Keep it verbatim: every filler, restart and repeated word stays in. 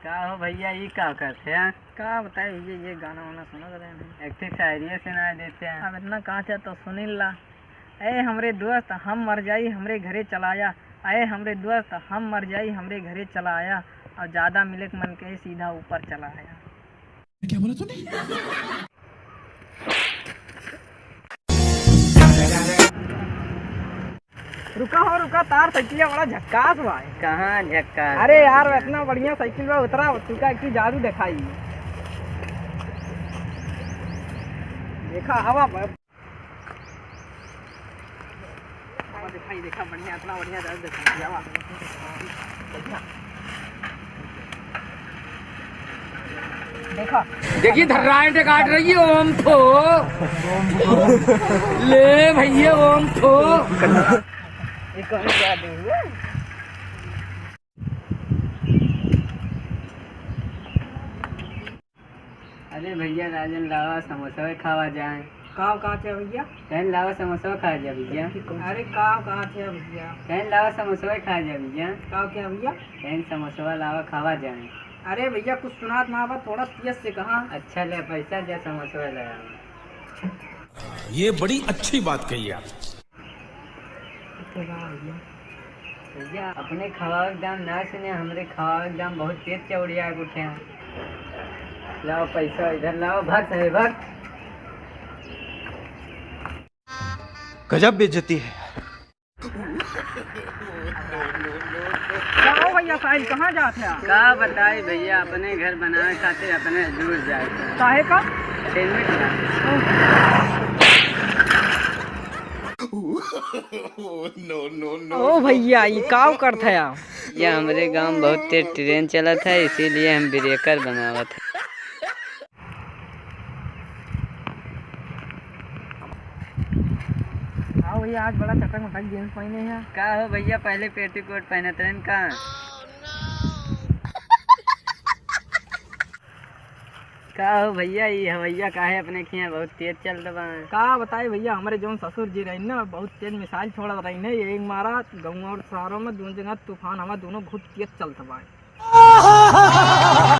का हो भइया, ई का करत हैं? का बताई भइया, ये गाना वाना सुनत रहे हैं। एक ठे शायरी सुनाई देते हैं। अब इतना कहा था तो सुनिल ला। ए हमरे दोस्त, हम मर जाई, हमरे घरे चला आया। ए हमरे दोस्त, हम मर जाई, हमरे घरे चला आया। और ज्यादा मिले के मन के, सीधा ऊपर चला आया। क्या बोला तूने? रुका हो, रुका, तार साइकिलिया बड़ा झक्कास बा। कहाँ झक्कास अरे बा यार, भइया? इतना बढ़िया साइकिल बा, उतरा, तुका की जादू देखाई। देखा, हवा बा। हवा देखाई, देखा, बढ़िया, इतना बढ़िया जादू देखाई, हवा। देखा। देखा। देखी, धर्रांटे काट रही है, ओम थो। ले भइया, ओम थो। ये कौन जादू है? अरे भइया, राजन लावा, समोसा खावा जाए। का, का थे भइया? कहन लावा, समोसा खा जा भइया। अरे का, का थे भइया? कहन लावा, समोसा खा जा भइया। का क्या भइया? कहन समोसा लावा, खावा जाए। अरे भइया, कुछ सुनात ना बा, थोड़ा तेज से कहा। अच्छा ले, पैसा दे, समोसा ले। ये बड़ी अच्छी बात कही आप। भइया, अपने खवावे के दाम ना सुने, हमरे खवावे के दाम बहुत तेज चौड़िया उठे हैं। लाओ पैसा इधर लाओ, भाग सारे भाग। गजब बेइज्जती है यार। का हो भइया साहिल, कहाँ जात है? का बताई भइया, अपने घर बनावे खातिर अपने दूर जात है। काहे का? पेमेंट ना। ओ भइया, ई का करत है? ये हमरे गांव बहुत तेज ट्रेन चलत है, इसीलिए हम ब्रेकर बनावत है। आओ भइया, आज बड़ा चटक मटक जींस पहने हैं। का हो भइया, पहले पेटीकोट पहनत रहन का? का हो भइया, ई हवैया काहे अपने खियाँ बहुत तेज चलत बा? का बताई भइया, हमरे जौन ससुर जी रही ना, बहुत तेज मिसाइल छोड़त रही ना, एक मारा गाँव और शहरों में दोनों जगह तूफान हवा, दोनों बहुत तेज चलत बा।